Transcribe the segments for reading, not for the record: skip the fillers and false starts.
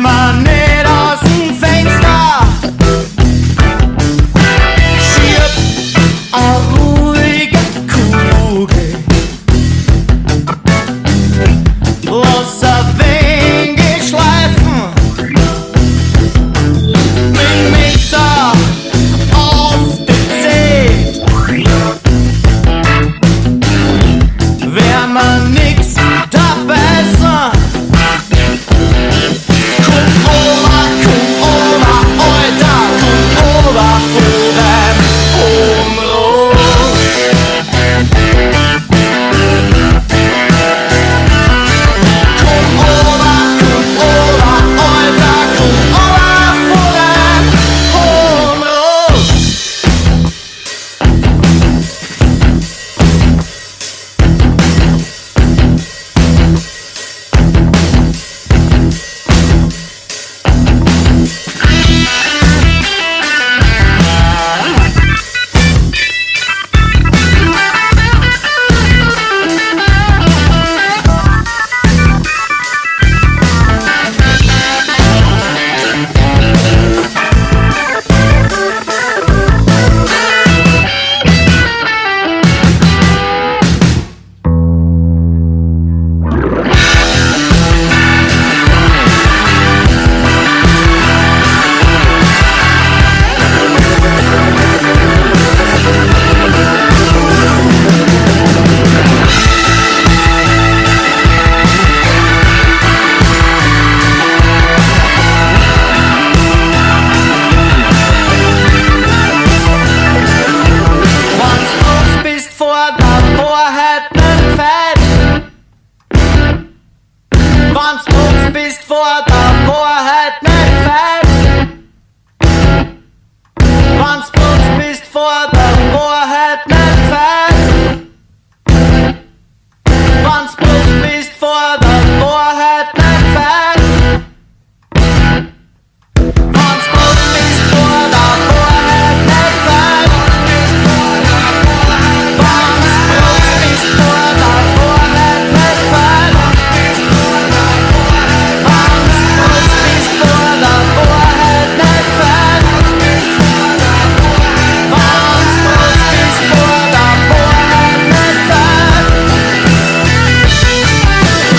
Fall mir nicht aus dem Fenster. Schieb a ruhige Kugel, lass a wenig schleifen, mit Messer auf die Zeh. Wär mir nix dabei sein. Komm ober, Alter, komm ober vor dein hohen Ross. Komm ober, Alter, komm ober vor dein hohen Ross. Wenn's bloß bist vor der Wahrheit nicht feit. Wenn's bloß bist vor der Wahrheit nicht feit. Wenn's bloß bist vor der Wahrheit nicht feit. Wenn's bloß bist vor der Wahrheit nicht feit. Wenn's bloß bist vor der Wahrheit nicht feit. Wenn's bloß bist vor der Wahrheit nicht feit. Wenn's bloß bist vor der Wahrheit nicht feit. Wenn's bloß bist vor der Wahrheit nicht feit.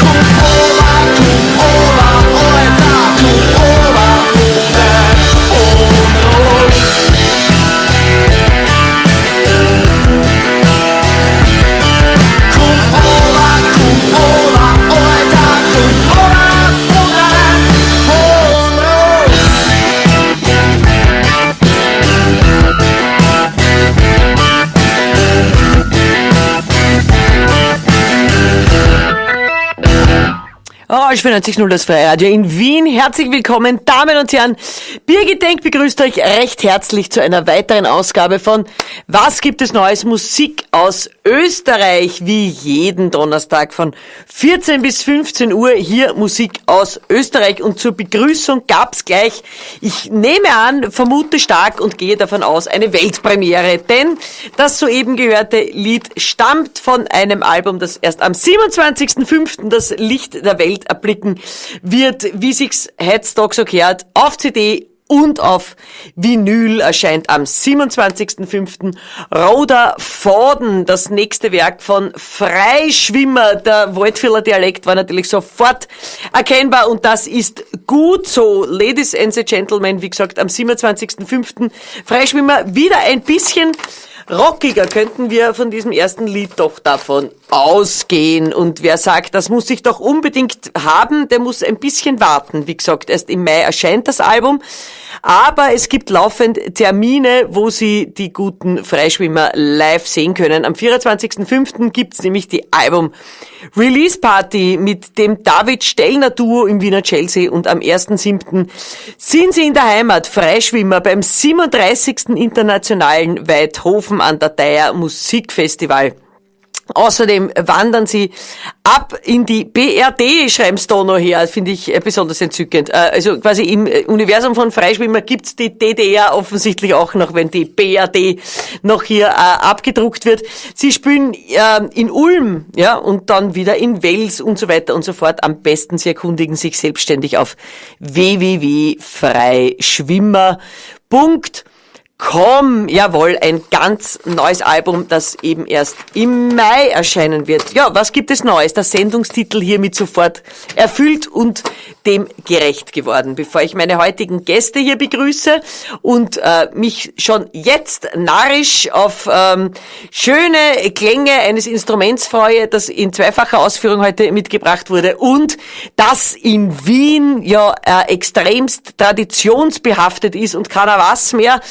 Komm ober, Alter, komm ober vor dein hohen Ross. Komm ober, Alter, komm ober vor dein hohen Ross. Orange 94.0, das Freiradio in Wien. Herzlich willkommen, Damen und Herren. Birgit Denk begrüßt euch recht herzlich zu einer weiteren Ausgabe von Was gibt es Neues? Musik aus Österreich, wie jeden Donnerstag von 14 bis 15 Uhr hier Musik aus Österreich. Und zur Begrüßung gab's gleich, ich nehme an, vermute stark und gehe davon aus, eine Weltpremiere. Denn das soeben gehörte Lied stammt von einem Album, das erst am 27.05. das Licht der Welt erblicken wird, wie sich's heutzutage so gehört, auf CD und auf Vinyl erscheint am 27.05. Roter Faden, das nächste Werk von Freischwimmer. Der Waldviertler Dialekt war natürlich sofort erkennbar und das ist gut so. Ladies and the Gentlemen, wie gesagt, am 27.05. Freischwimmer wieder ein bisschen rockiger könnten wir von diesem ersten Lied doch davon ausgehen. Und wer sagt, das muss ich doch unbedingt haben, der muss ein bisschen warten. Wie gesagt, erst im Mai erscheint das Album. Aber es gibt laufend Termine, wo Sie die guten Freischwimmer live sehen können. Am 24.05. gibt's nämlich die Album-Release-Party mit dem David Stellner Duo im Wiener Chelsea und am 1.7. sind sie in der Heimat Freischwimmer beim 37. Internationalen Waidhofen an der Thaya Musikfestival. Außerdem wandern sie ab in die BRD, schreiben's da noch her, finde ich besonders entzückend. Also quasi im Universum von Freischwimmer gibt's die DDR offensichtlich auch noch, wenn die BRD noch hier abgedruckt wird. Sie spielen in Ulm, ja, und dann wieder in Wels und so weiter und so fort. Am besten sie erkundigen sich selbstständig auf www.freischwimmer.com. Jawohl, ein ganz neues Album, das eben erst im Mai erscheinen wird. Ja, was gibt es Neues? Der Sendungstitel hiermit sofort erfüllt und dem gerecht geworden. Bevor ich meine heutigen Gäste hier begrüße und mich schon jetzt narrisch auf schöne Klänge eines Instruments freue, das in zweifacher Ausführung heute mitgebracht wurde und das in Wien ja extremst traditionsbehaftet ist und keiner was mehr.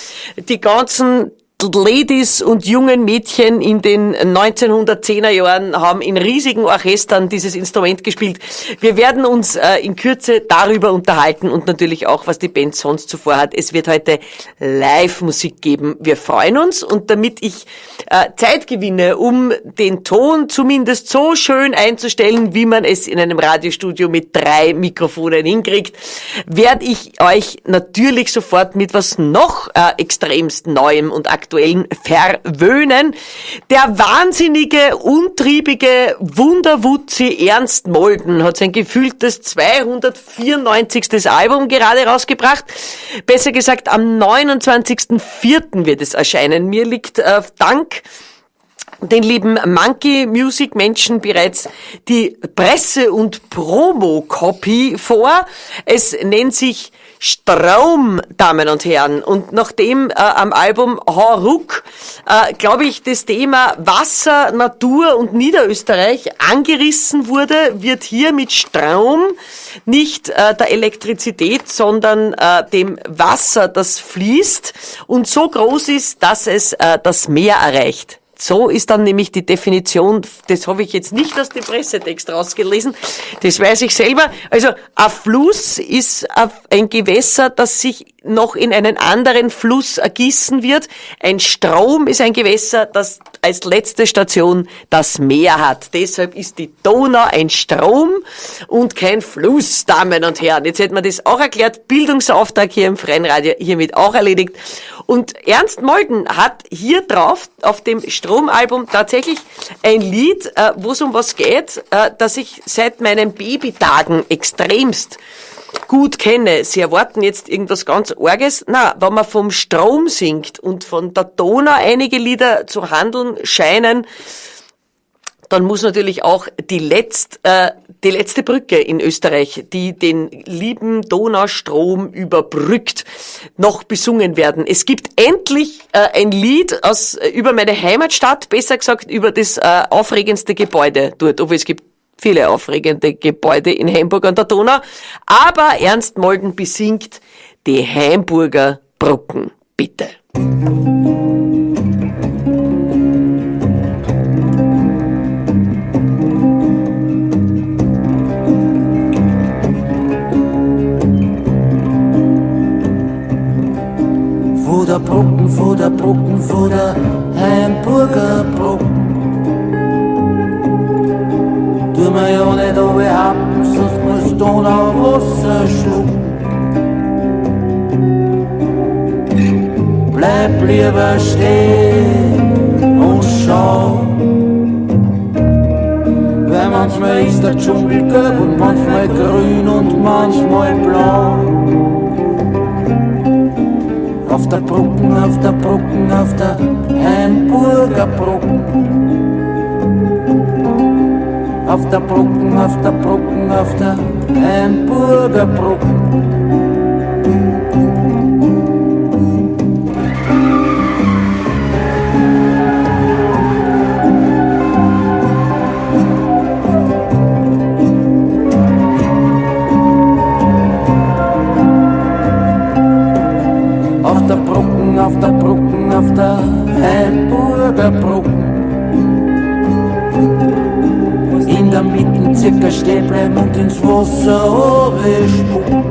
Die ganzen Ladies und jungen Mädchen in den 1910er Jahren haben in riesigen Orchestern dieses Instrument gespielt. Wir werden uns in Kürze darüber unterhalten und natürlich auch, was die Band sonst zuvor hat. Es wird heute Live-Musik geben. Wir freuen uns und damit ich Zeit gewinne, um den Ton zumindest so schön einzustellen, wie man es in einem Radiostudio mit 3 Mikrofonen hinkriegt, werde ich euch natürlich sofort mit was noch extremst Neuem und Aktuellem verwöhnen. Der wahnsinnige, untriebige Wunderwutzi Ernst Molden hat sein gefühltes 294. Album gerade rausgebracht. Besser gesagt, am 29.04. wird es erscheinen. Mir liegt dank den lieben Monkey Music Menschen bereits die Presse- und Promo-Copy vor. Es nennt sich Strom, Damen und Herren. Und nachdem am Album Hauruck, glaube ich, das Thema Wasser, Natur und Niederösterreich angerissen wurde, wird hier mit Strom nicht der Elektrizität, sondern dem Wasser, das fließt und so groß ist, dass es das Meer erreicht. So ist dann nämlich die Definition, das habe ich jetzt nicht aus dem Pressetext rausgelesen, das weiß ich selber. Also ein Fluss ist ein Gewässer, das sich noch in einen anderen Fluss ergießen wird. Ein Strom ist ein Gewässer, das als letzte Station das Meer hat. Deshalb ist die Donau ein Strom und kein Fluss, Damen und Herren. Jetzt hätten wir das auch erklärt. Bildungsauftrag hier im Freien Radio hiermit auch erledigt. Und Ernst Molden hat hier drauf, auf dem Stromalbum, tatsächlich ein Lied, wo es um was geht, das ich seit meinen Babytagen extremst gut kenne. Sie erwarten jetzt irgendwas ganz Arges. Na, wenn man vom Strom singt und von der Donau einige Lieder zu handeln scheinen, dann muss natürlich auch die letzte Brücke in Österreich, die den lieben Donaustrom überbrückt, noch besungen werden. Es gibt endlich ein Lied über meine Heimatstadt, besser gesagt über das aufregendste Gebäude dort, obwohl es gibt viele aufregende Gebäude in Hainburg an der Donau. Aber Ernst Molden besingt die Hainburger Brücken. Bitte. Vor der Brücken, vor der Brücken, vor der Hainburger Brücken. Tu mir ja nicht runterhappen, sonst muss Donauwasser schlucken. Bleib lieber stehen und schau, weil manchmal ist der Dschungel gelb und manchmal grün und manchmal blau. Auf der Brücken, auf der Brücken, auf der Hainburger Brücken. Auf der Brücken, auf der Brücken, auf der Hainburger Brücken. Auf der Brücken, auf der Brücken, auf der Hainburger Brücken. In der Mitte circa stehen bleiben und ins Wasser spucken.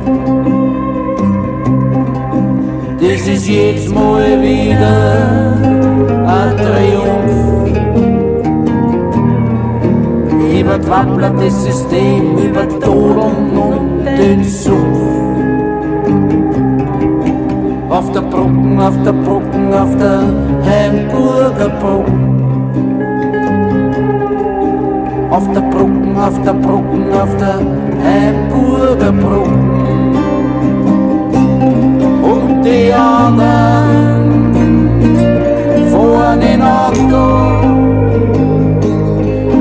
Das ist jedes Mal wieder ein Triumph. Über das System, über Todeln und den Sumpf. Auf der Brücken, auf der Brücken, auf der Heimburger Brücken. Auf der Brücken, auf der Brücken, auf der Heimburger Brücken. Und die anderen fahren in Auto,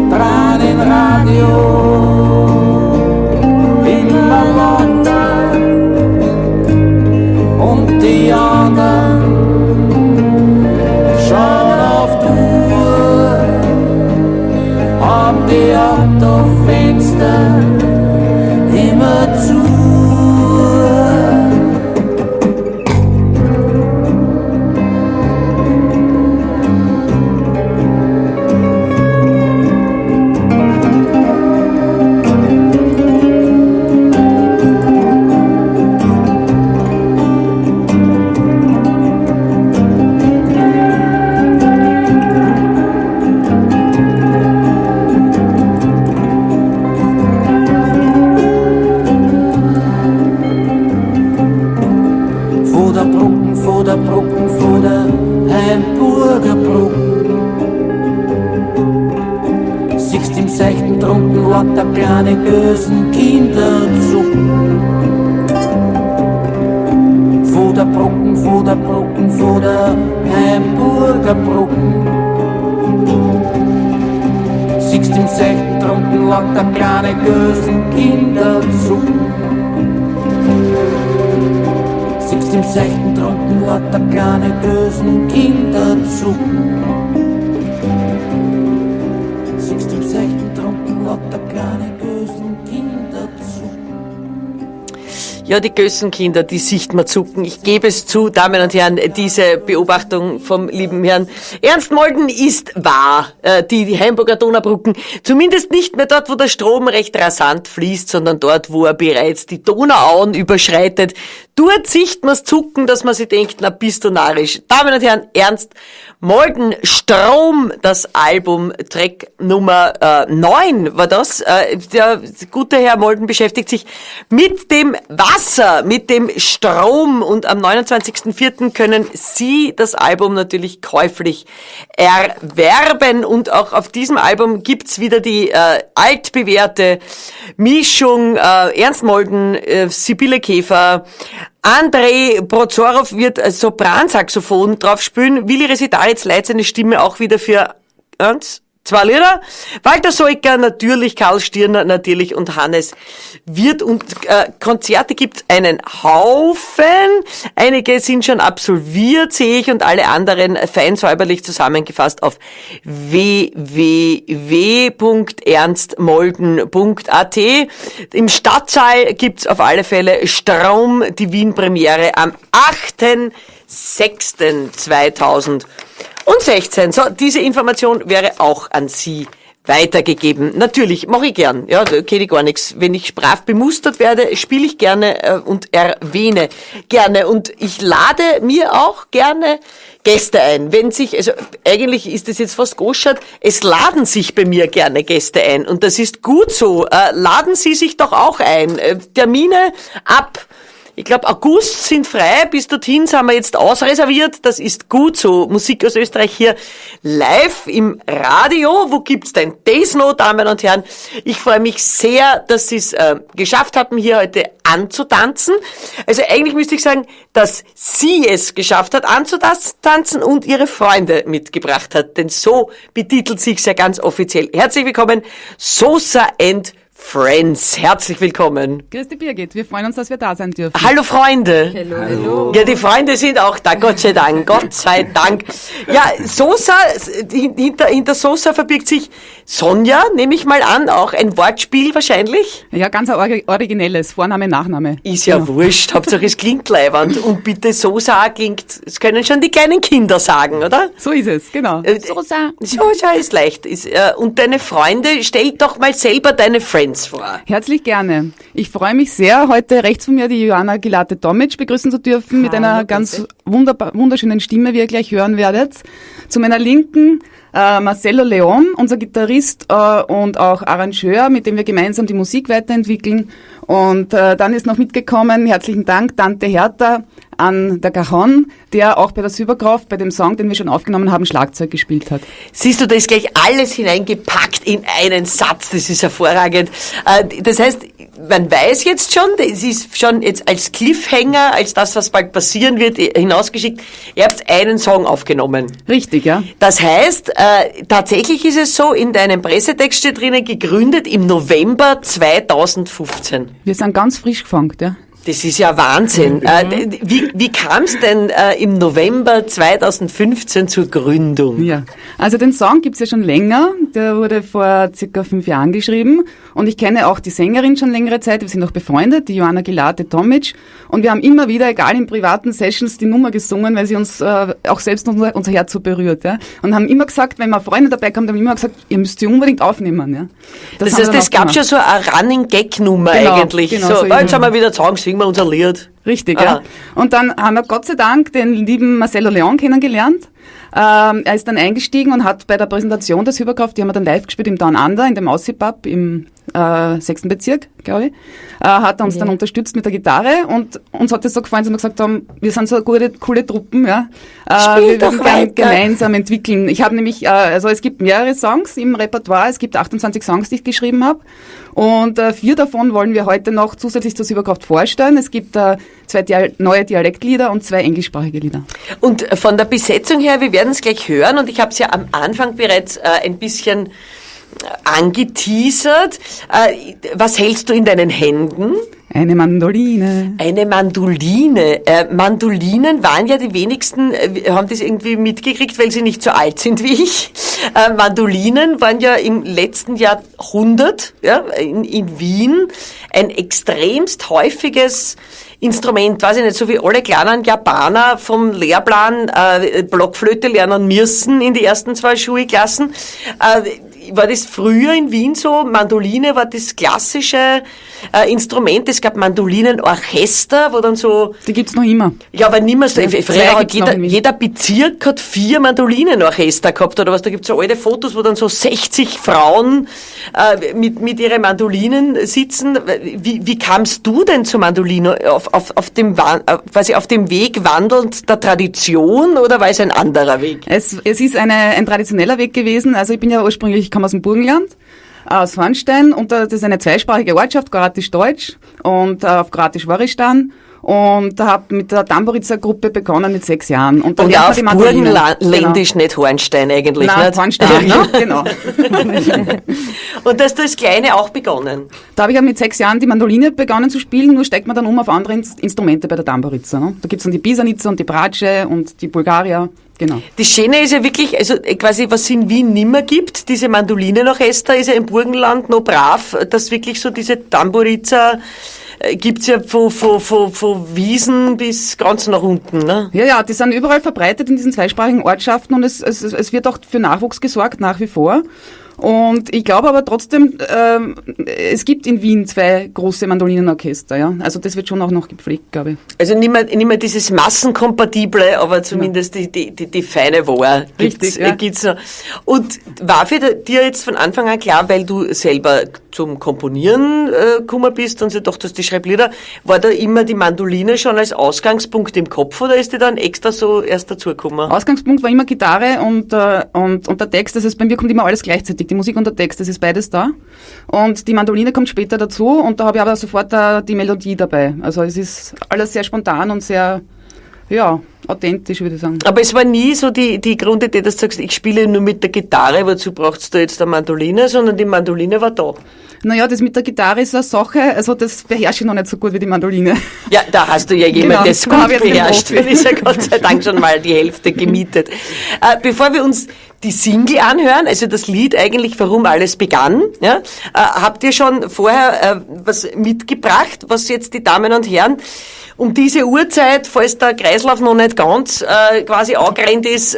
dran in Radio, immer lauter. Und die anderen schauen auf die Uhr, haben die Autofenster immer zu. Kleine Gösen Kinder zucken. Vor der Brücken, vor der Brücken, vor der Heimburger Brücken. Siehst im seichten drunten lauter kleine Gösen Kinder zucken. Siehst im seichten drunten lauter kleine Gösen Kinder zucken. Ja, die Gössenkinder, die sieht man zucken. Ich gebe es zu, Damen und Herren, diese Beobachtung vom lieben Herrn Ernst Molden ist wahr. Die Heimburger Donaubrücken, zumindest nicht mehr dort, wo der Strom recht rasant fließt, sondern dort, wo er bereits die Donauauen überschreitet. Dort sieht man's zucken, dass man sich denkt, na bist du narrisch. Damen und Herren, Ernst Molden, Strom, das Album, Track Nummer 9 war das. Der gute Herr Molden beschäftigt sich mit dem Wasser, mit dem Strom, und am 29.04. können Sie das Album natürlich käuflich erwerben, und auch auf diesem Album gibt's wieder die altbewährte Mischung Ernst Molden, Sibylle Käfer, Andrei Prozorov wird Sopransaxophon drauf spielen, Willi Resitaritz leiht seine Stimme auch wieder für 1, 2 Lieder, Walter Soiker natürlich, Karl Stirner natürlich und Hannes Wirth. Und Konzerte gibt's einen Haufen, einige sind schon absolviert, sehe ich, und alle anderen fein säuberlich zusammengefasst auf www.ernstmolden.at. Im Stadtsaal gibt's auf alle Fälle Strom, die Wien-Premiere am 8.6.2016. So, diese Information wäre auch an Sie weitergegeben. Natürlich, mache ich gern. Ja, da kenne ich gar nichts. Wenn ich brav bemustert werde, spiele ich gerne und erwähne gerne. Und ich lade mir auch gerne Gäste ein. Wenn sich, also eigentlich ist das jetzt fast goschert, es laden sich bei mir gerne Gäste ein. Und das ist gut so. Laden Sie sich doch auch ein. Termine ab, ich glaube, August sind frei, bis dorthin sind wir jetzt ausreserviert, das ist gut so. Musik aus Österreich hier live im Radio. Wo gibt's denn das noch, Damen und Herren? Ich freue mich sehr, dass Sie es geschafft haben, hier heute anzutanzen. Also eigentlich müsste ich sagen, dass sie es geschafft hat, anzutanzen und ihre Freunde mitgebracht hat. Denn so betitelt sich's ja ganz offiziell. Herzlich willkommen, Sosa and Friends, herzlich willkommen. Grüß dich, Birgit. Wir freuen uns, dass wir da sein dürfen. Hallo Freunde. Hallo, hallo. Ja, die Freunde sind auch da, Gott sei Dank, Gott sei Dank. Ja, Sosa, hinter Sosa verbirgt sich Sonja, nehme ich mal an, auch ein Wortspiel wahrscheinlich? Ja, ganz ein originelles, Vorname, Nachname. Ist ja wurscht, Hauptsache es klingt leiwand. Und bitte Sosa klingt, das können schon die kleinen Kinder sagen, oder? So ist es, genau. Sosa. Sosa ist leicht. Und deine Freunde, stell doch mal selber deine Friends vor. Herzlich gerne. Ich freue mich sehr, heute rechts von mir die Joanna Gilate-Tomic begrüßen zu dürfen, mit einer ganz wunderschönen Stimme, wie ihr gleich hören werdet. Zu meiner Linken Marcelo Leon, unser Gitarrist und auch Arrangeur, mit dem wir gemeinsam die Musik weiterentwickeln. Und dann ist noch mitgekommen, herzlichen Dank, Dante Hertha an der Cajon, der auch bei der Silberkraft, bei dem Song, den wir schon aufgenommen haben, Schlagzeug gespielt hat. Siehst du, da ist gleich alles hineingepackt in einen Satz, das ist hervorragend. Das heißt, man weiß jetzt schon, es ist schon jetzt als Cliffhanger, als das, was bald passieren wird, hinausgeschickt, ihr habt einen Song aufgenommen. Richtig, ja. Das heißt, tatsächlich ist es so, in deinem Pressetext steht drinnen, gegründet im November 2015. Wir sind ganz frisch gefangen, ja. Das ist ja Wahnsinn. Wie kam es denn im November 2015 zur Gründung? Ja, also den Song gibt's ja schon länger. Der wurde vor circa 5 Jahren geschrieben. Und ich kenne auch die Sängerin schon längere Zeit. Wir sind auch befreundet, die Joanna Gilate Tomic. Und wir haben immer wieder, egal in privaten Sessions, die Nummer gesungen, weil sie uns auch selbst unser Herz so berührt. Ja. Und haben immer gesagt, wenn wir Freunde dabei kommen, haben wir immer gesagt, ihr müsst sie unbedingt aufnehmen. Ja. Das heißt, es gab schon so eine Running Gag Nummer eigentlich. Genau, so, jetzt haben wir wieder zusammen, singen wir unser Lied. Richtig, ja. Und dann haben wir Gott sei Dank den lieben Marcelo Leon kennengelernt. Er ist dann eingestiegen und hat bei der Präsentation der Silberkraft, die haben wir dann live gespielt im Down Under, in dem Aussie-Pub im 6. Bezirk, glaube ich, hat er uns dann unterstützt mit der Gitarre und uns hat das so gefallen, dass wir gesagt haben, wir sind so gute, coole Truppen, ja. Spiel wir doch würden gern weiter. gemeinsam entwickeln. Ich habe nämlich, also es gibt mehrere Songs im Repertoire, es gibt 28 Songs, die ich geschrieben habe und 4 davon wollen wir heute noch zusätzlich zur Silberkraft vorstellen. Es gibt 2 neue Dialektlieder und 2 englischsprachige Lieder. Und von der Besetzung her, wir werden es gleich hören und ich habe es ja am Anfang bereits ein bisschen angeteasert. Was hältst du in deinen Händen? Eine Mandoline. Eine Mandoline. Mandolinen waren ja die wenigsten, haben das irgendwie mitgekriegt, weil sie nicht so alt sind wie ich. Mandolinen waren ja im letzten Jahrhundert, ja, in Wien ein extremst häufiges Instrument, weiß ich nicht, so wie alle kleinen Japaner vom Lehrplan Blockflöte lernen müssen in die ersten 2 Schulklassen. War das früher in Wien so? Mandoline war das klassische Instrument. Es gab Mandolinenorchester, wo dann so... Die gibt's noch immer. Ja, aber nimmer so. Ja, früher zwei hat gibt's noch in Wien. jeder Bezirk hat 4 Mandolinenorchester gehabt, oder was? Da gibt's so alte Fotos, wo dann so 60 Frauen mit ihren Mandolinen sitzen. Wie kamst du denn zur Mandoline? Quasi auf dem Weg wandelnd der Tradition, oder war es ein anderer Weg? Es ist ein traditioneller Weg gewesen. Also ich bin ja ursprünglich, ich komme aus dem Burgenland, aus Hornstein, und das ist eine zweisprachige Ortschaft, Kroatisch-Deutsch und auf Kroatisch Waristan. Und da hab mit der Tamburitzer-Gruppe begonnen mit 6 Jahren. Und, dann Und lernt man auf die Mandoline. Burgenländisch, Genau. nicht Hornstein eigentlich, Nein, nicht? Hornstein, ne? Genau. Und hast du als Kleine auch begonnen? Da habe ich ja mit 6 Jahren die Mandoline begonnen zu spielen, nur steigt man dann um auf andere Instrumente bei der Tamburitzer. Ne? Da gibt's dann die Bisanitzer und die Bratsche und die Bulgaria. Genau. Das Schöne ist ja wirklich, also quasi was es in Wien nimmer gibt, diese Mandolinenorchester ist ja im Burgenland noch brav, dass wirklich so diese Tamburitzer gibt's ja von Wiesen bis ganz nach unten, ne? Ja, ja, die sind überall verbreitet in diesen zweisprachigen Ortschaften und es wird auch für Nachwuchs gesorgt, nach wie vor. Und ich glaube aber trotzdem, es gibt in Wien 2 große Mandolinenorchester, ja. Also das wird schon auch noch gepflegt, glaube ich. Also nicht mehr dieses Massenkompatible, aber zumindest die feine Ware Richtig, ja. gibt's noch. Und war für dir jetzt von Anfang an klar, weil du selber zum Komponieren gekommen bist und so dachtest, ich schreibe Lieder, war da immer die Mandoline schon als Ausgangspunkt im Kopf oder ist die dann extra so erst dazugekommen? Ausgangspunkt war immer Gitarre und der Text, das heißt, bei mir kommt immer alles gleichzeitig. Die Musik und der Text, das ist beides da. Und die Mandoline kommt später dazu und da habe ich aber sofort die Melodie dabei. Also es ist alles sehr spontan und sehr, ja, authentisch, würde ich sagen. Aber es war nie so die Grundidee, dass du sagst, ich spiele nur mit der Gitarre, wozu brauchst du jetzt eine Mandoline, sondern die Mandoline war da. Naja, das mit der Gitarre ist eine Sache, also das beherrsche ich noch nicht so gut wie die Mandoline. Ja, da hast du ja jemanden, Genau, der es da gut hab ich jetzt den beherrscht. Profi. Das ist ja Gott sei Dank schon mal die Hälfte gemietet. Bevor wir uns die Single anhören, also das Lied eigentlich, warum alles begann, ja, habt ihr schon vorher was mitgebracht, was jetzt die Damen und Herren um diese Uhrzeit, falls der Kreislauf noch nicht ganz quasi angerannt ist,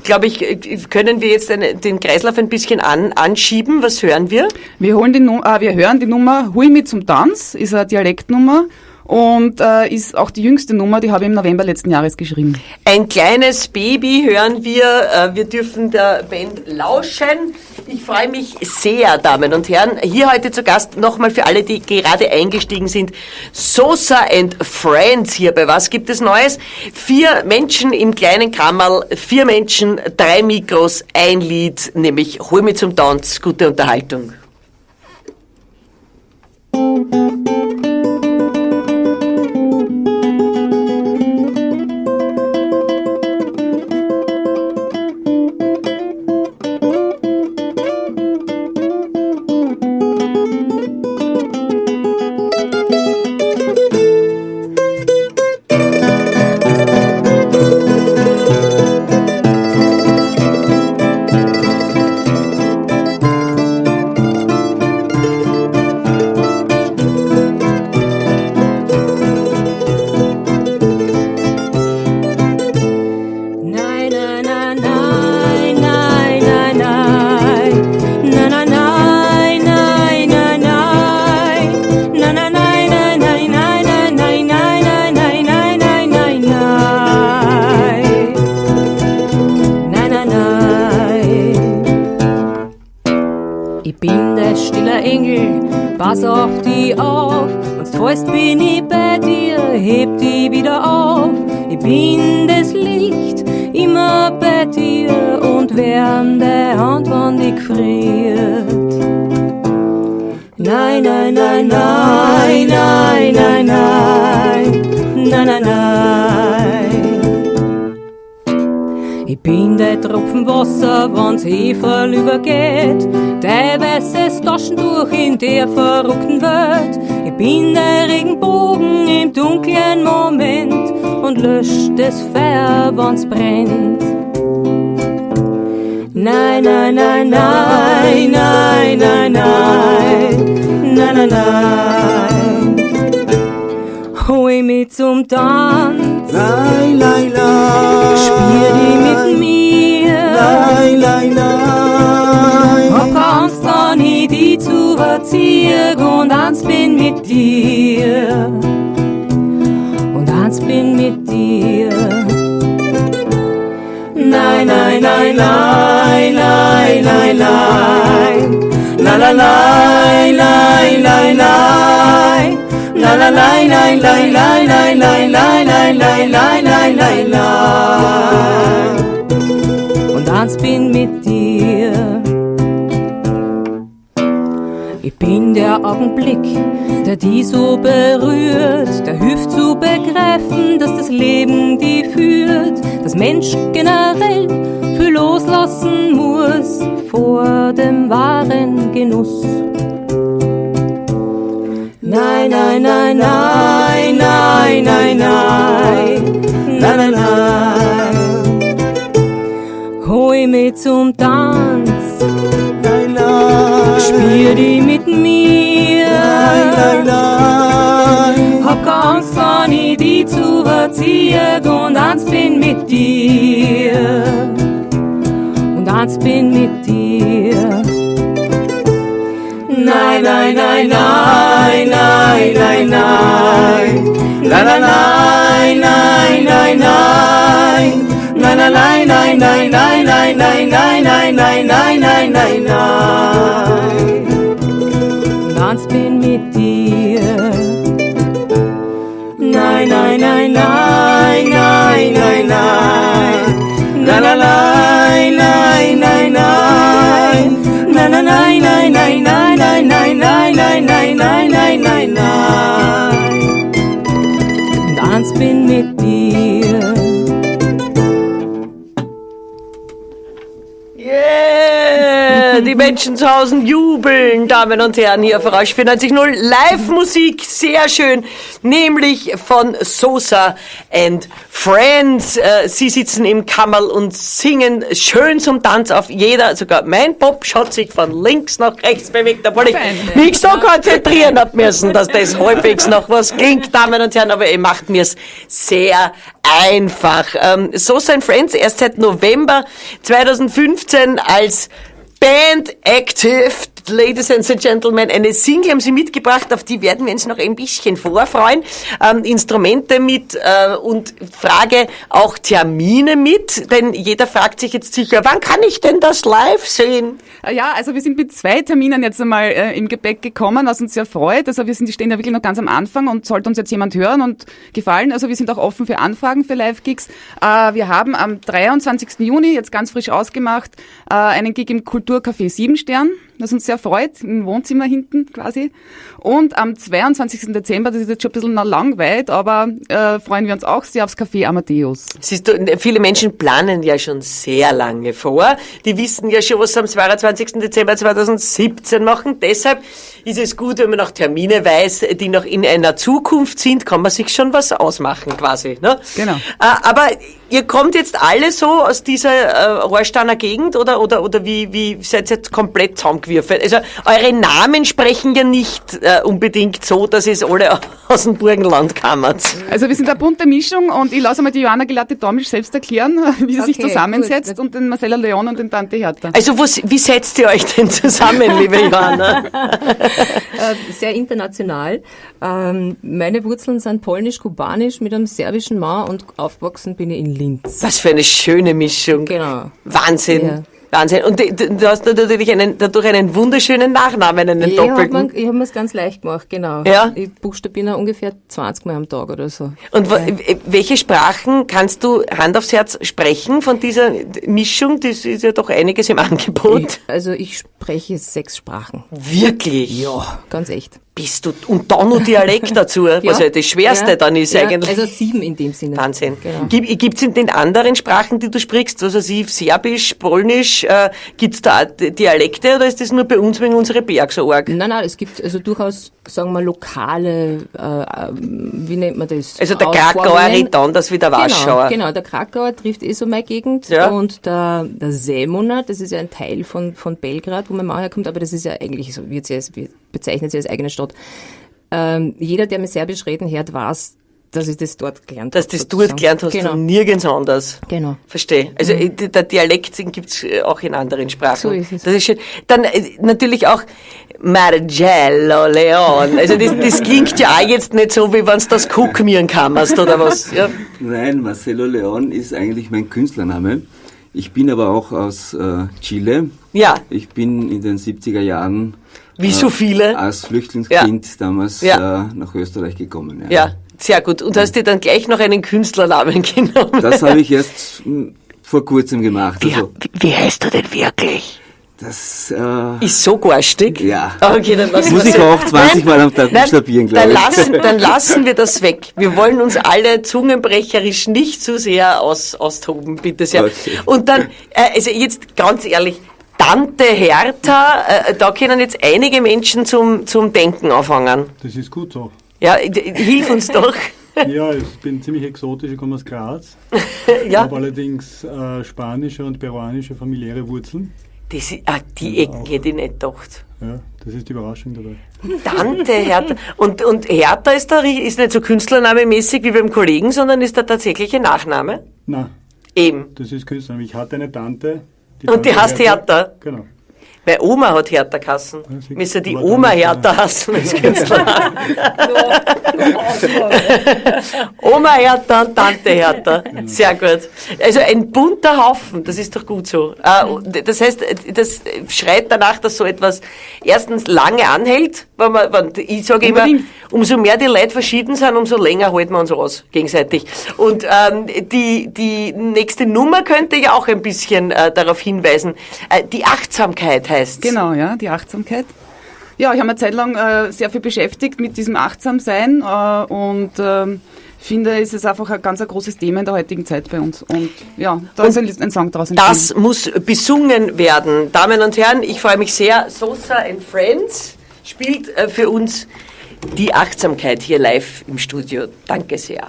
glaube ich, können wir jetzt den Kreislauf ein bisschen anschieben. Was hören wir? Wir holen die wir hören die Nummer Hui mi zum Tanz, ist eine Dialektnummer. Und ist auch die jüngste Nummer, die habe ich im November letzten Jahres geschrieben. Ein kleines Baby hören wir. Wir dürfen der Band lauschen. Ich freue mich sehr, Damen und Herren. Hier heute zu Gast nochmal für alle, die gerade eingestiegen sind, Sosa and Friends hier bei Was gibt es Neues? 4 Menschen im kleinen Kammerl, 4 Menschen, 3 Mikros, ein Lied, nämlich Hol mich zum Tanz. Gute Unterhaltung. Pass auf die auf, wenn's fällst, bin ich bei dir, heb die wieder auf. Ich bin das Licht immer bei dir und wärm deine Hand, wann die gefriert. Nein, nein, nein, nein, nein, nein, nein, nein, nein, nein. Ich bin der Tropfen Wasser, wenn's Heferl übergeht, dein weißes Taschentuch in der verrückten Welt. Ich bin der Regenbogen im dunklen Moment und löscht das Feuer, wenn's brennt. Nein, nein, nein, nein, nein, nein, nein, nein, nein, nein. Hol mich zum Tanz, Nein, nein, nein. Spiel die mit mir, Nein, nein, nein. Hab keine Angst, wenn ich die zu verzieh und eins bin mit dir, und eins bin mit dir. Nein, nein, nein, nein, nein, nein, nein. Nein, nein, nein, nein, nein, nein. Nein, nein, nein, nein, nein, nein, nein, nein, nein, nein, nein, nein, nein, nein. Und eins bin mit dir. Ich bin der Augenblick, der die so berührt, der hilft zu begreifen, dass das Leben die führt, dass Mensch generell viel loslassen muss vor dem wahren Genuss. Nein, nein, nein, nein, nein, nein, nein, nein, nein, nein. Hol mich zum Tanz, Nein, nein. Spiel die mit mir, Nein, nein, nein. Hab keine Angst, wenn ich die zu verziehe und eins bin mit dir, und eins bin mit dir. Nein, nein, nein, nein, nein, nein, nein. Nein, nein, nein, nein, nein, nein. Nein, nein, nein, nein, nein, nein, nein, nein, nein, nein, nein, nein, nein, nein. Und eins bin mit dir. Nein, nein, nein, nein, nein, nein, nein. Nein, nein, nein, nein, nein, nein. Nein, nein, nein, nein, nein, nein, nein, nein, nein, nein, nein, nein, nein, nein, nein. Und eins bin mit dir. Yeah! Die Menschen zu Hause jubeln, Damen und Herren, hier auf Rausch 94.0. Live-Musik, sehr schön, nämlich von Sosa and Friends. Sie sitzen im Kammerl und singen schön zum Tanz auf jeder, sogar mein Pop schaut sich von links nach rechts bewegt, obwohl ich mich so konzentrieren hab müssen, dass das halbwegs noch was klingt, Damen und Herren, aber ihr macht mir's sehr einfach. Sosa and Friends erst seit November 2015 als Band Active. Ladies and the Gentlemen. Eine Single haben sie mitgebracht, auf die werden wir uns noch ein bisschen vorfreuen. Instrumente mit und Frage auch Termine mit, denn jeder fragt sich jetzt sicher, wann kann ich denn das live sehen? Ja, also wir sind mit 2 Terminen jetzt einmal im Gepäck gekommen, was uns sehr freut. Also wir stehen ja wirklich noch ganz am Anfang und sollte uns jetzt jemand hören und gefallen. Also wir sind auch offen für Anfragen für Live-Gigs. Wir haben am 23. Juni, jetzt ganz frisch ausgemacht, einen Gig im Kulturcafé Siebenstern, was uns sehr freut, im Wohnzimmer hinten quasi. Und am 22. Dezember, das ist jetzt schon ein bisschen noch lang weit, aber freuen wir uns auch sehr aufs Café Amadeus. Siehst du, viele Menschen planen ja schon sehr lange vor. Die wissen ja schon, was sie am 22. Dezember 2017 machen. Deshalb ist es gut, wenn man auch Termine weiß, die noch in einer Zukunft sind, kann man sich schon was ausmachen quasi. Ne? Genau. Aber ihr kommt jetzt alle so aus dieser Horsteiner Gegend oder wie seid ihr jetzt komplett zusammengewürfelt? Also eure Namen sprechen ja nicht unbedingt so, dass es alle aus dem Burgenland kamen. Also wir sind eine bunte Mischung und ich lasse mal die Joanna Gilate-Tomic selbst erklären, wie sie sich zusammensetzt, gut. Und den Marcelo Leon und den Tante Hertha. Also wie setzt ihr euch denn zusammen, liebe Joanna? Sehr international. Meine Wurzeln sind polnisch-kubanisch mit einem serbischen Mann und aufgewachsen bin ich in Linz. Was für eine schöne Mischung. Genau. Wahnsinn. Ja. Wahnsinn. Und du hast natürlich dadurch einen wunderschönen Nachnamen, einen doppelten. Ich habe mir's ganz leicht gemacht, genau. Ja. Ich buchstabiere ungefähr 20 Mal am Tag oder so. Und welche Sprachen kannst du Hand aufs Herz sprechen von dieser Mischung? Das ist ja doch einiges im Angebot. Ich spreche 6 Sprachen. Wirklich? Ja, ganz echt. Bist du, und dann noch Dialekt dazu, was ja das Schwerste dann ist eigentlich. Also 7 in dem Sinne. Wahnsinn. Genau. Gibt's in den anderen Sprachen, die du sprichst, was weiß ich, Serbisch, Polnisch, gibt's da Dialekte oder ist das nur bei uns wegen unserer Berg so arg? Nein, es gibt also durchaus, sagen wir, lokale, wie nennt man das? Also der Krakauer redet anders wie der Warschauer. Genau, der Krakauer trifft eh so meine Gegend, ja. Und der Zemuner, das ist ja ein Teil von Belgrad, wo mein Mann herkommt, aber das ist ja eigentlich so, bezeichnet sie als eigene Stadt. Jeder, der mit Serbisch reden hört, weiß, dass ich das dort gelernt habe. Dass du das dort gelernt hast, genau. Und nirgends anders. Genau. Verstehe. Also der Dialekt gibt's auch in anderen Sprachen. So ist es. Das ist schön. Dann natürlich auch Marcelo Leon. Also das klingt ja auch jetzt nicht so, wie wenn du das Kuckmieren kammerst oder was. Ja. Nein, Marcelo Leon ist eigentlich mein Künstlername. Ich bin aber auch aus Chile. Ja. Ich bin in den 70er Jahren wie so viele als Flüchtlingskind damals nach Österreich gekommen. Ja. Ja, sehr gut. Und hast dir dann gleich noch einen Künstlernamen genommen? Das habe ich erst vor kurzem gemacht. Wie heißt du denn wirklich? Das ist so garstig. Ja. Okay, dann lassen muss ich auch 20 Mal am Tag buchstabieren, glaube ich. Dann lassen wir das weg. Wir wollen uns alle zungenbrecherisch nicht zu sehr austoben, bitte sehr. Okay. Und dann, also jetzt ganz ehrlich, Tante Hertha, da können jetzt einige Menschen zum Denken anfangen. Das ist gut so. Ja, hilf uns doch. Ja, ich bin ziemlich exotisch, ich komme aus Graz. Ja. Habe allerdings spanische und peruanische familiäre Wurzeln. Das, die Ecken hätte ich nicht gedacht. Ja, das ist die Überraschung dabei. Tante Hertha. Und Hertha ist, ist nicht so künstlernamenmäßig wie beim Kollegen, sondern ist der tatsächliche Nachname? Nein. Eben. Das ist Künstlername. Ich hatte eine Tante. Und die heißt Hertha? Genau. Meine Oma hat Hertha geheißen. Müsste die Oma Hertha heißen als Künstlernamen. Oma Hertha und Tante Hertha. Sehr gut. Also ein bunter Haufen, das ist doch gut so. Das heißt, das schreit danach, dass so etwas erstens lange anhält. Ich sage immer, umso mehr die Leute verschieden sind, umso länger halten wir uns aus, gegenseitig. Und die nächste Nummer könnte ja auch ein bisschen darauf hinweisen. Die Achtsamkeit heißt. Genau, ja, die Achtsamkeit. Ja, ich habe mich eine Zeit lang sehr viel beschäftigt mit diesem Achtsamsein und finde, es ist einfach ein ganz ein großes Thema in der heutigen Zeit bei uns. Und ja, da ist ein Song draus entstanden. Das muss besungen werden. Damen und Herren, ich freue mich sehr. Sosa and Friends spielt für uns die Achtsamkeit hier live im Studio. Danke sehr.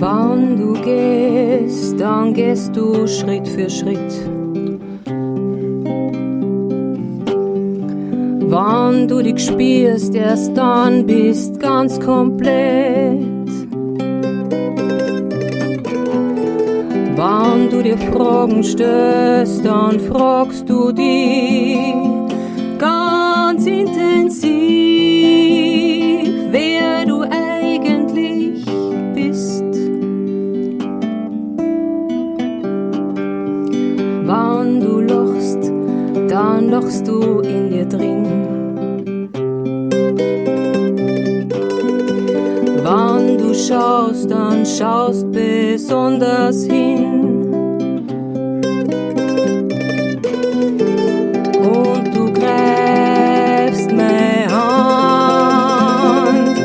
Wann du gehst, dann gehst du Schritt für Schritt. Wann Wann du dich spürst, erst dann bist ganz komplett. Wann du dir Fragen stellst, dann fragst du dich ganz intensiv, wer du eigentlich bist. Wann du lachst, dann lachst du in dir drin. Wann du schaust, dann schaust besonders hin. Und du greifst meine Hand,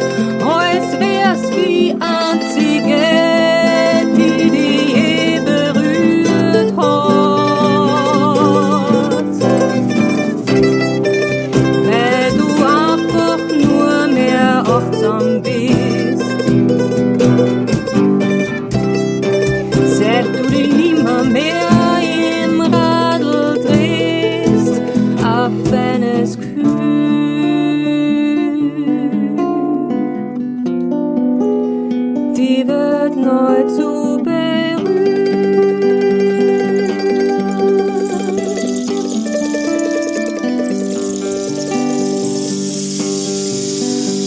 als wär's die einzige, die dich je berührt hat. Weil du einfach nur mehr achtsam bist. Seit du dich nimmer mehr im Radl drehst, ein feines Gefühl, die Welt neu zu berühren.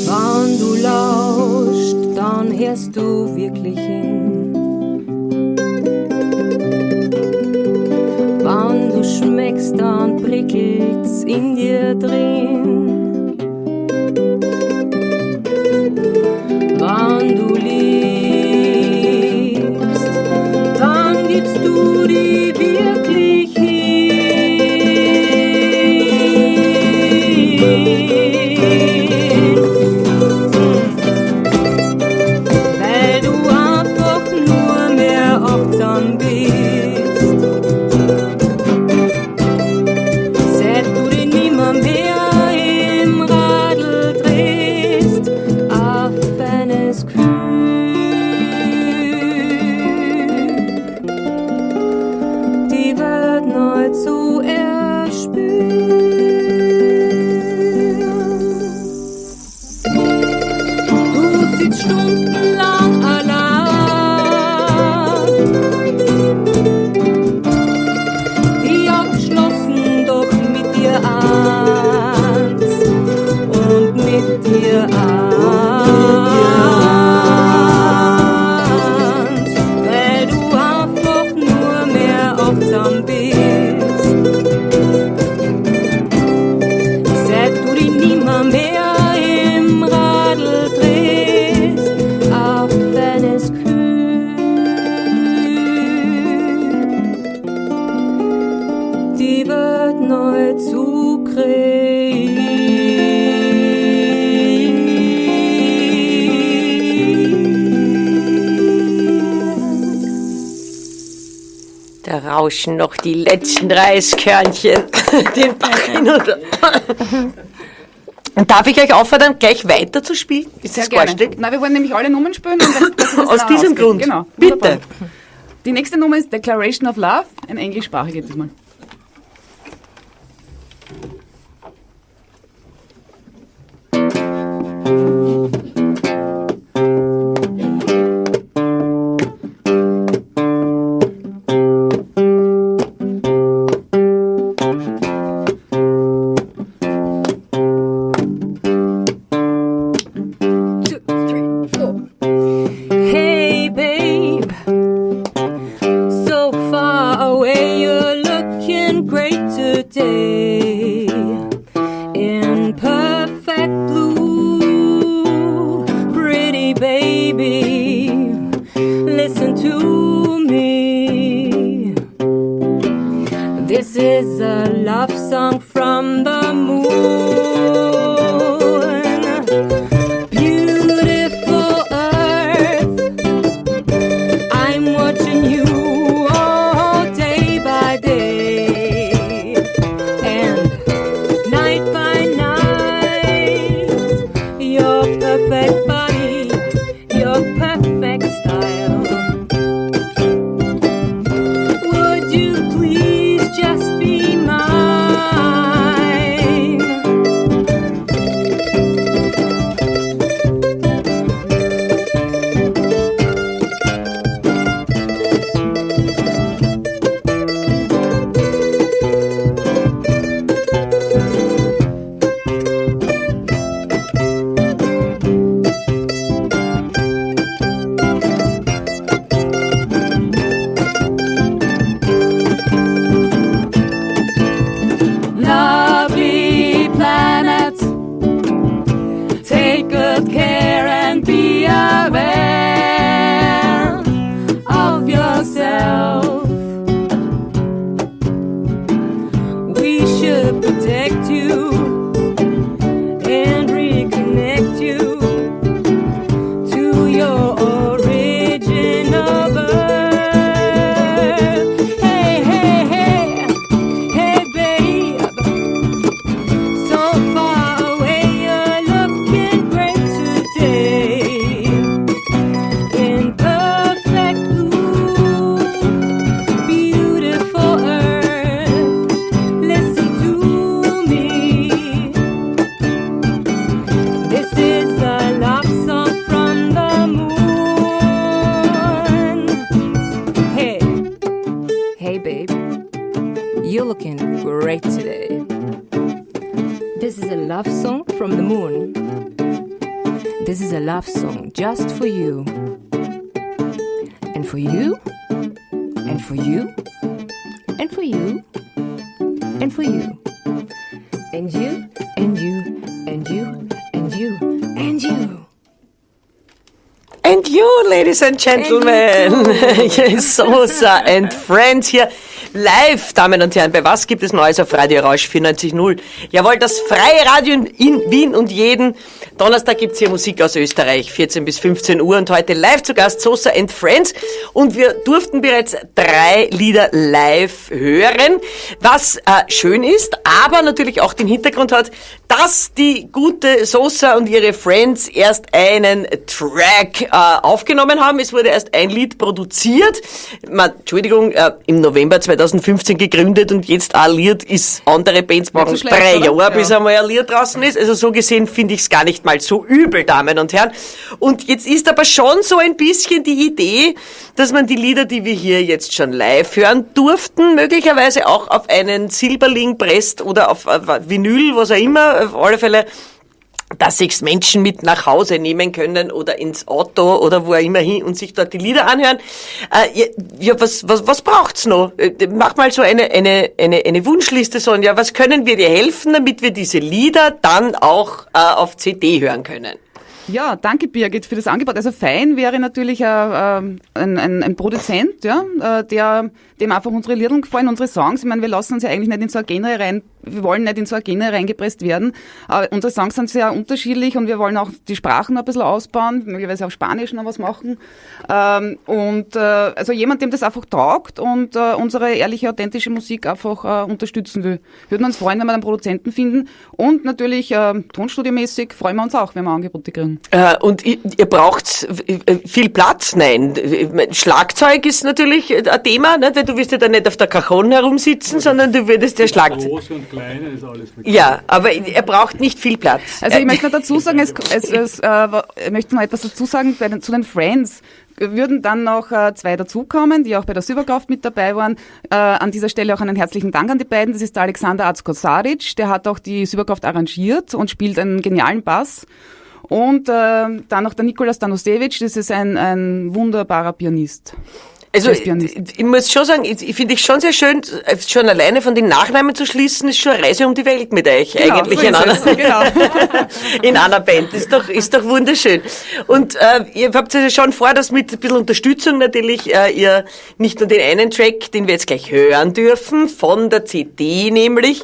Wann du lauscht, dann hörst du wirklich hin. Wann du schmeckst, dann prickelt's in dir drin. Wann du liebst, dann gibst du dich wirklich hin. Weil du einfach nur mehr achtsam bist. Seit du dich nimmer mehr im Radl drehst, ein feines Gefühl, die Welt neu zu erspüren. Du sitzt stundenlang allein, die Augen geschlossen, doch mit dir eins und mit dir eins, weil du einfach nur mehr achtsam bist. Seit du dich nimmer mehr im Radl drehst, ein feines Gefühl, die Welt neu zu kreieren. Da rauschen noch die letzten Reiskörnchen den Bach hinunter. Und darf ich euch auffordern, gleich weiter zu spielen? Ist Sehr das gerne. garstig? Na, wir wollen nämlich alle Nummern spielen. Und dann, dass sich das Aus dann diesem ausgeht. Grund. Genau. Bitte. Wunderbar. Die nächste Nummer ist Declaration of Love, eine englischsprachige diesmal. Two, three, four. Hey, babe, so far away, you're looking great today. In perfect blue, pretty baby, listen to me. This is a love song from the moon. Beautiful earth, I'm watching you all day by day and night by night. Your perfect body, your perfect style. Would you please just be mine? babe, you're looking great today. This is a love song from the moon. This is a love song just for you. And for you, and for you, and for you, and for you. And you, and you, and you, and you, and you. And you, ladies and gentlemen, yes, Sosa and Friends hier live, Damen und Herren, bei Was gibt es Neues auf Radio Rausch 94.0? Jawohl, das freie Radio in Wien und jeden Donnerstag gibt's hier Musik aus Österreich, 14 bis 15 Uhr und heute live zu Gast Sosa and Friends und wir durften bereits 3 Lieder live hören, was schön ist, aber natürlich auch den Hintergrund hat, dass die gute Sosa und ihre Friends erst einen Track aufgenommen haben. Es wurde erst ein Lied produziert. Entschuldigung, im November 2015 gegründet und jetzt ein Lied ist, andere Bands brauchen 3 Jahre, bis einmal ein Lied draußen ist. Also so gesehen finde ich es gar nicht mal so übel, Damen und Herren. Und jetzt ist aber schon so ein bisschen die Idee, dass man die Lieder, die wir hier jetzt schon live hören durften, möglicherweise auch auf einen Silberling presst oder auf Vinyl, was auch immer, auf alle Fälle, dass sich's Menschen mit nach Hause nehmen können oder ins Auto oder wo auch immer hin und sich dort die Lieder anhören. Ja, was braucht's noch? Mach mal so eine Wunschliste, Sonja. Was können wir dir helfen, damit wir diese Lieder dann auch auf CD hören können? Ja, danke Birgit für das Angebot. Also fein wäre natürlich ein Produzent, ja, dem einfach unsere Lieder gefallen, unsere Songs. Ich meine, wir lassen uns ja eigentlich nicht in so ein Genre rein, wir wollen nicht in so ein Genre reingepresst werden. Aber unsere Songs sind sehr unterschiedlich und wir wollen auch die Sprachen ein bisschen ausbauen, möglicherweise auf Spanisch noch was machen. Also jemand, dem das einfach taugt und unsere ehrliche, authentische Musik einfach unterstützen will. Würden wir uns freuen, wenn wir einen Produzenten finden. Und natürlich tonstudiomäßig freuen wir uns auch, wenn wir Angebote kriegen. Und ihr braucht viel Platz? Nein. Schlagzeug ist natürlich ein Thema, ne? Weil du wirst ja da nicht auf der Cajon herumsitzen, sondern du würdest ja Schlagzeug. Große und kleine ist alles möglich. Ja, aber er braucht nicht viel Platz. Also ich möchte noch dazu sagen, ich möchte noch etwas dazu sagen zu den Friends. Würden dann noch 2 dazukommen, die auch bei der Silberkraft mit dabei waren. An dieser Stelle auch einen herzlichen Dank an die beiden. Das ist der Alexander Atzko-Saric, der hat auch die Silberkraft arrangiert und spielt einen genialen Bass. Und dann noch der Nikolas Danusevic, das ist ein wunderbarer Pianist. Also ich muss schon sagen, ich finde ich schon sehr schön, schon alleine von den Nachnamen zu schließen, ist schon eine Reise um die Welt mit euch, genau, eigentlich so in einer, genau. In einer Band. Ist doch wunderschön. Und ihr habt ja schon vor, dass mit ein bisschen Unterstützung natürlich ihr nicht nur den einen Track, den wir jetzt gleich hören dürfen, von der CD nämlich,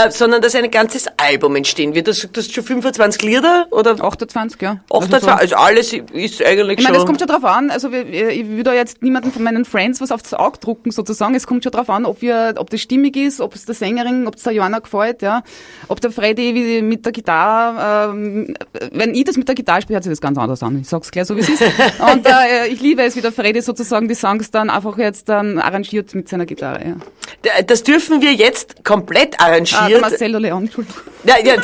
sondern dass ein ganzes Album entstehen wird. Das ist schon 25 Lieder, oder? 28, ja. 28, also alles ist eigentlich ich meine, schon... Es kommt schon drauf an, also ich würde da jetzt niemanden von meinen Friends was aufs Auge drucken, sozusagen. Es kommt schon drauf an, ob das stimmig ist, ob es der Sängerin, ob es der Johanna gefällt, ja, ob der Freddy mit der Gitarre, wenn ich das mit der Gitarre spiele, hört sich das ganz anders an. Ich sag's gleich so, wie es ist. Und ich liebe es, wie der Freddy sozusagen die Songs dann einfach jetzt dann arrangiert mit seiner Gitarre, ja. Das dürfen wir jetzt komplett arrangiert. Ah, der Marcelo Leon, Entschuldigung. Ja, ja,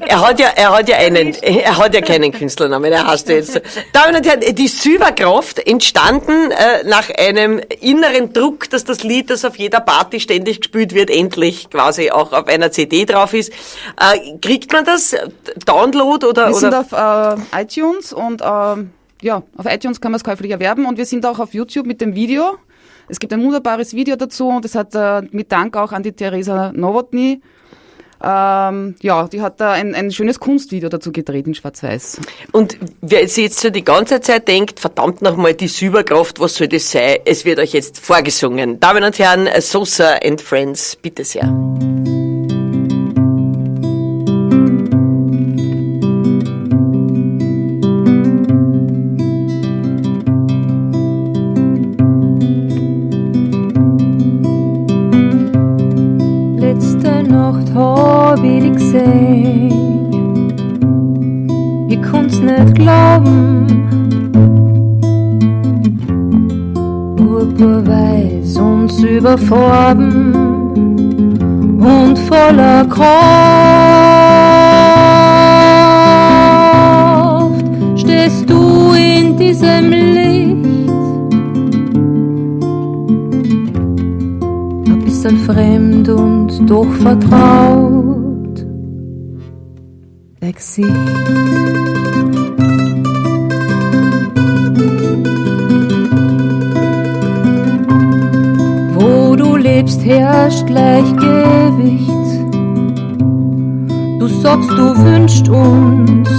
er hat ja keinen Künstlernamen, er hasst jetzt. Damen und Herren, die Syberkraft entstanden nach einem inneren Druck, dass das Lied, das auf jeder Party ständig gespielt wird, endlich quasi auch auf einer CD drauf ist. Kriegt man das? Download oder? Wir sind auf iTunes und ja, auf iTunes kann man es käuflich erwerben und wir sind auch auf YouTube mit dem Video. Es gibt ein wunderbares Video dazu und es hat mit Dank auch an die Theresa Nowotny. Ja, die hat da ein schönes Kunstvideo dazu gedreht in Schwarz-Weiß. Und wer sich jetzt so die ganze Zeit denkt, verdammt nochmal, die Syberkraft, was soll das sein? Es wird euch jetzt vorgesungen. Damen und Herren, Sosa and Friends, bitte sehr. Letzte Nacht hab ich dich gesehen. Ich konnt's nicht glauben. Purpurweiß und silberfarben und voller Kraft stehst du in diesem Licht. Bissl fremd und doch vertraut, dein Gesicht. Wo du lebst, herrscht Gleichgewicht. Du sagst, du wünschst uns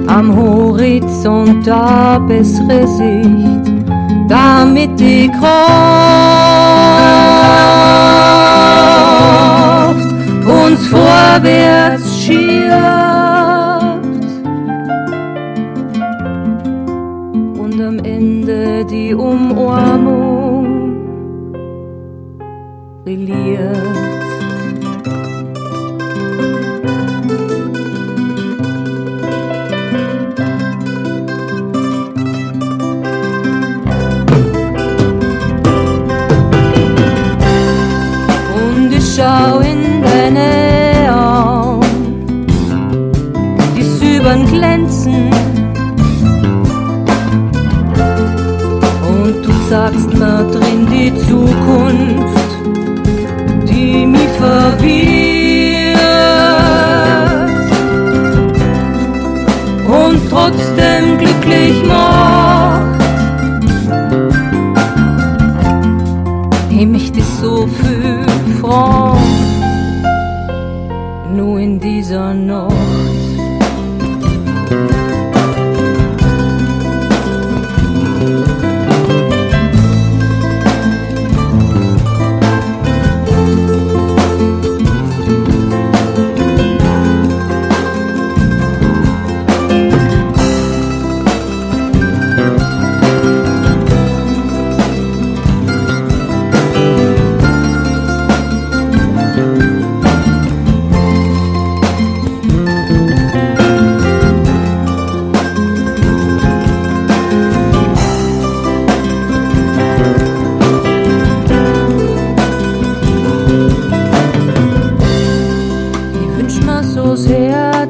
am Horizont a bessere Sicht, damit die Kraft uns vorwärts schiebt und am Ende die Umarmung brilliert. Schau in deine Augen, die silbern glänzen, und du sagst mir drin die Zukunft, die mich verwirrt und trotzdem glücklich macht. Ich möchte so viel fragen, nur in dieser Nacht.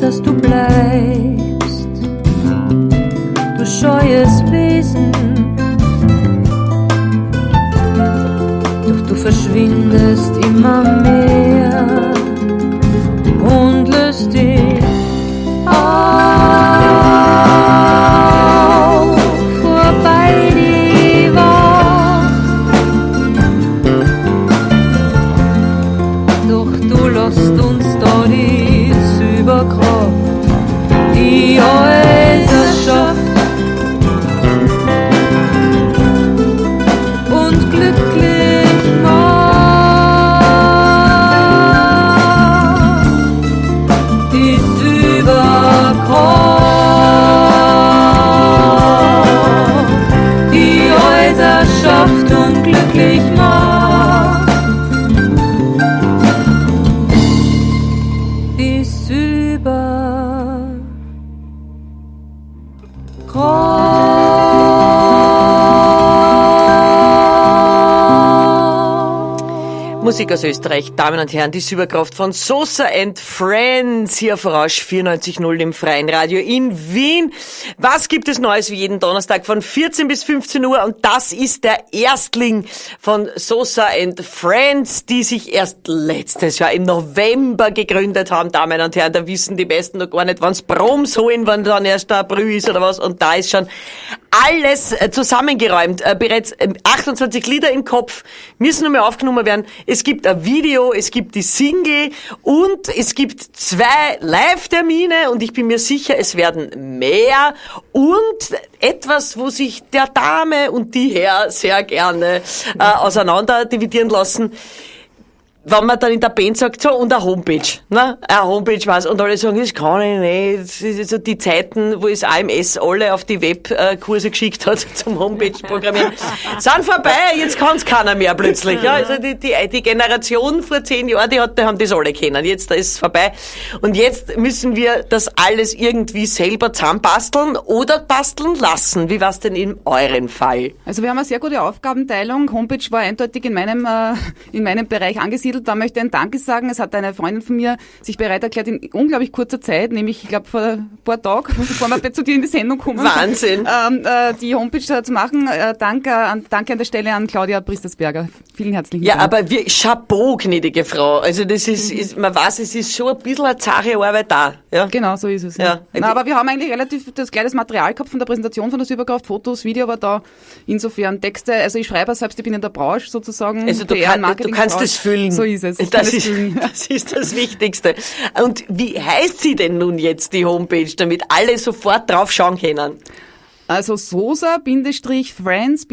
Dass du bleibst, du scheues Wesen, doch du verschwindest immer mehr und löst dich auf, vorbei die Wacht. Doch du lässt uns da die Überkraft, die Äußerschaft und glücklich macht, die Überkraft, die Äußerschaft und glücklich macht. Musik aus Österreich, Damen und Herren, die Superkraft von Sosa and Friends hier auf Rausch 94.0 im Freien Radio in Wien. Was gibt es Neues wie jeden Donnerstag von 14 bis 15 Uhr? Und das ist der Erstling von Sosa and Friends, die sich erst letztes Jahr im November gegründet haben, Damen und Herren. Da wissen die Besten noch gar nicht, wann's Proms holen, wann dann erst der April ist oder was. Und da ist schon alles zusammengeräumt. Bereits 28 Lieder im Kopf müssen nur mehr aufgenommen werden. Es gibt ein Video, es gibt die Single und es gibt 2 Live-Termine und ich bin mir sicher, es werden mehr und etwas, wo sich der Dame und die Herr sehr gerne auseinander dividieren lassen. Wenn man dann in der Band sagt, so, und eine Homepage, ne? Eine Homepage war's, und alle sagen, das kann ich nicht. Das ist so die Zeiten, wo es AMS alle auf die Webkurse geschickt hat zum Homepage-Programmieren, sind vorbei, jetzt kann's keiner mehr plötzlich, ja? Also die Generation vor 10 Jahren, die haben das alle kennen. Jetzt ist es vorbei. Und jetzt müssen wir das alles irgendwie selber zusammenbasteln oder basteln lassen. Wie war's denn in eurem Fall? Also wir haben eine sehr gute Aufgabenteilung. Homepage war eindeutig in meinem Bereich angesiedelt. Titel. Da möchte ich ein Danke sagen. Es hat eine Freundin von mir sich bereit erklärt, in unglaublich kurzer Zeit, nämlich, ich glaube, vor ein paar Tagen, bevor wir zu dir in die Sendung kommen. Wahnsinn. Die Homepage zu machen. Danke an der Stelle an Claudia Priestersberger. Vielen herzlichen Ja, Dank. aber wir, Chapeau, gnädige Frau. Also das ist, man weiß, es ist schon ein bisschen eine zahre Arbeit da. Ja. Genau, so ist es. Ja. Na, aber wir haben eigentlich relativ das gleiche Material gehabt von der Präsentation von der Superkraft, Fotos, Video war da. Insofern Texte, also ich schreibe selbst, ich bin in der Branche sozusagen. Also du, PR, du kannst es füllen. So ist es. Ich Das kann es ist, füllen. das ist das Wichtigste. Und wie heißt sie denn nun jetzt, die Homepage, damit alle sofort drauf schauen können? Also Sosa-Friends-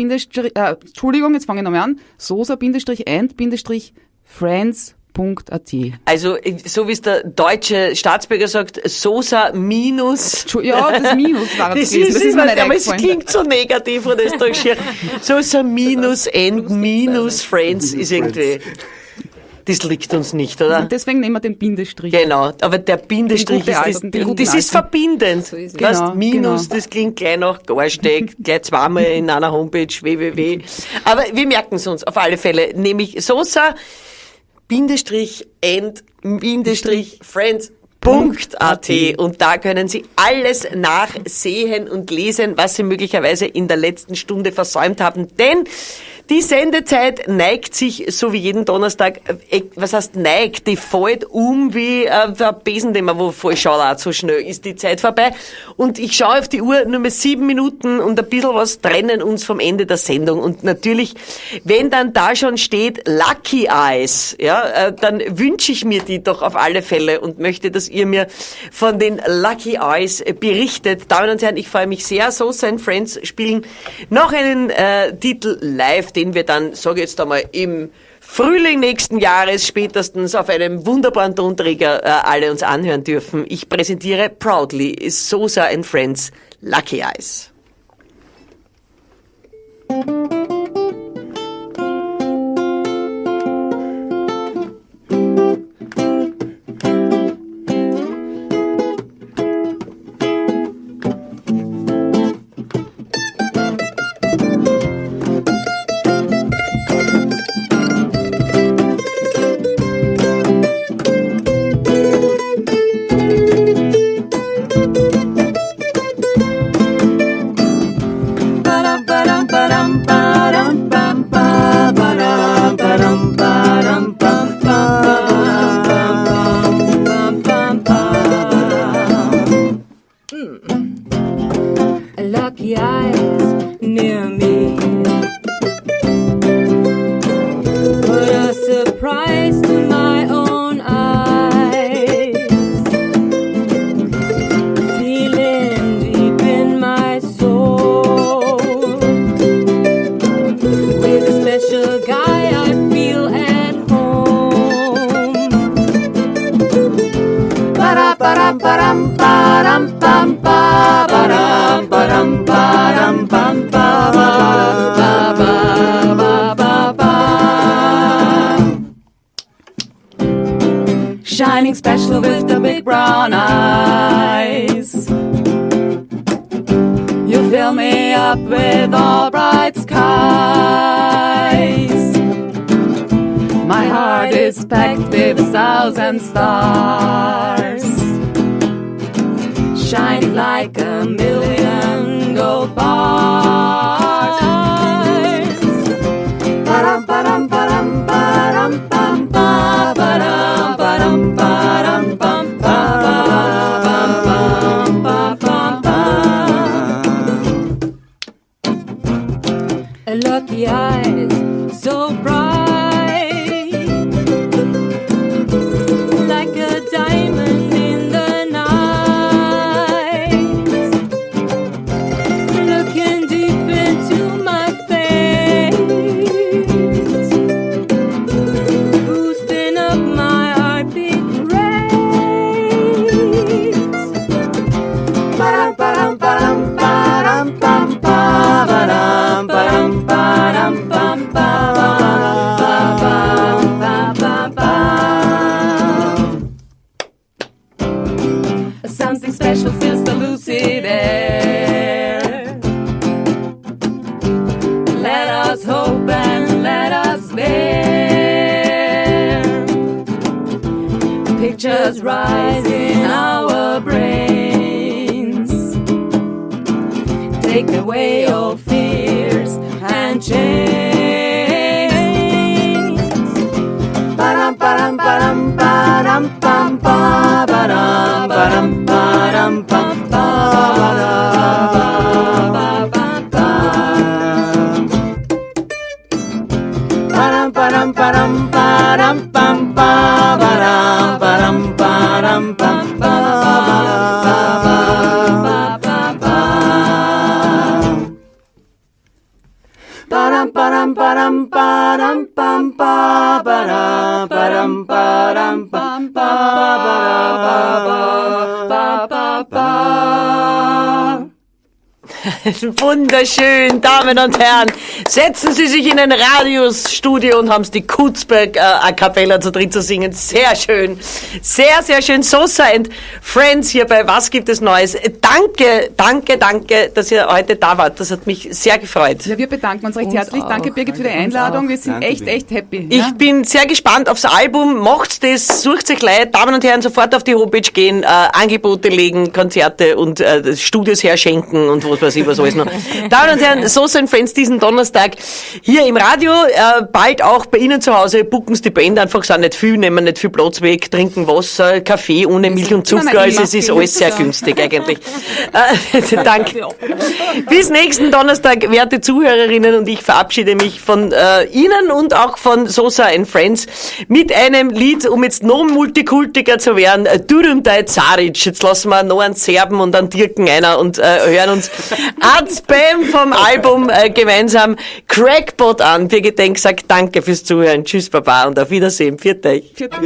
Entschuldigung, jetzt fange ich nochmal an. Sosa-and-Friends.at. Also, so wie es der deutsche Staatsbürger sagt, Sosa minus. Ja, das Minus war Das jetzt gewesen. ist, Das ist mir nicht aber es eingefallen. klingt so negativ und das doch schier. Sosa minus and minus Friends ist irgendwie, das liegt uns nicht, oder? Und deswegen nehmen wir den Bindestrich. Genau, aber der Bindestrich Den ist guten das, alten, den guten das ist alten. verbindend. So ist es. Weißt, Genau, Minus, genau. das klingt gleich nach Garsteck, gleich zweimal in einer Homepage, www. Aber wir merken es uns auf alle Fälle, nämlich Sosa Bindestrich and Bindestrich Friends .at und da können Sie alles nachsehen und lesen, was Sie möglicherweise in der letzten Stunde versäumt haben, denn die Sendezeit neigt sich, so wie jeden Donnerstag, was heißt neigt, die fällt um wie der Besen, den man wo vollschaut, so schnell ist die Zeit vorbei. Und ich schaue auf die Uhr, nur mehr 7 Minuten und ein bisschen was trennen uns vom Ende der Sendung. Und natürlich, wenn dann da schon steht Lucky Eyes, ja, dann wünsche ich mir die doch auf alle Fälle und möchte, dass ihr mir von den Lucky Eyes berichtet. Damen und Herren, ich freue mich sehr. Sosa and Friends spielen noch einen Titel live, den wir dann, sage ich jetzt einmal, im Frühling nächsten Jahres spätestens auf einem wunderbaren Tonträger alle uns anhören dürfen. Ich präsentiere proudly Sosa and Friends Lucky Eyes. Lucky eyes near me. What a surprise to my own eyes. Feeling deep in my soul. With a special guy I feel at home. Ba-da-ba-dum, ba-dum, bum, ba, ba-dum, ba-dum, ba-dum, bum, ba, ba, ba, ba, ba, ba, ba. Shining special with the big brown eyes. You fill me up with all bright skies. My heart is packed with 1,000 stars, shining like a million gold bars. Ba-dum, ba-dum, ba-dum, ba-dum, bum, ba, ba-dum, ba-dum, ba-dum, bum, ba, ba, bum, bum, ba, bum, bum. Lucky eyes, so bright, like a diamond in the night, looking deep into my face, boosting up my heartbeat rate. Ba-dum, ba-dum, ba-dum, ba-dum, bum, ba, ba-dum, ba-dum, ba-dum, bum, ba, ba, Pictures rise in our brains. Take away all fears and chains. Param param param param pam pa param param param pam pa param pa pa pa. Param param param param pam pa param param param pam pa pa pa pa pa. Param param param param pam pa param param param pam pa pa pa pa pa. Wunderschön, Damen und Herren. Setzen Sie sich in ein Radiostudio und haben es die Kutzberg a cappella zu dritt zu singen. Sehr schön. Sehr, sehr schön. Sosa and Friends hier bei Was gibt es Neues? Danke, danke, danke, dass ihr heute da wart. Das hat mich sehr gefreut. Ja, wir bedanken uns recht Uns herzlich. auch. Danke, Birgit, für die Danke, uns Einladung. auch. Wir sind Danke, echt, Birgit. echt happy. Ich ja? bin sehr gespannt aufs Album. Macht's das, sucht euch Leute. Damen und Herren, sofort auf die Homepage gehen, Angebote legen, Konzerte und Studios herschenken und was weiß ich, was alles noch. Damen und Herren, Sosa and Friends diesen Donnerstag hier im Radio, bald auch bei Ihnen zu Hause. Bucken Sie die Band einfach, sind nicht viel, nehmen nicht viel Platz weg, trinken Wasser, Kaffee ohne Milch und Nein, nein, Zucker. die Also es ist alles sehr günstig eigentlich. Danke. Bis nächsten Donnerstag, werte Zuhörerinnen, und ich verabschiede mich von Ihnen und auch von Sosa and Friends mit einem Lied, um jetzt noch multikultiger zu werden, Durumdai Zaric. Jetzt lassen wir noch einen Serben und einen Dirken einer und hören uns Azbam vom Album gemeinsam Crackpot an. Birgit Denk sagt danke fürs Zuhören. Tschüss, Baba und auf Wiedersehen. Pfiat euch. Vierte.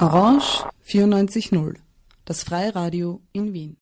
Orange 94.0, das Freiradio in Wien.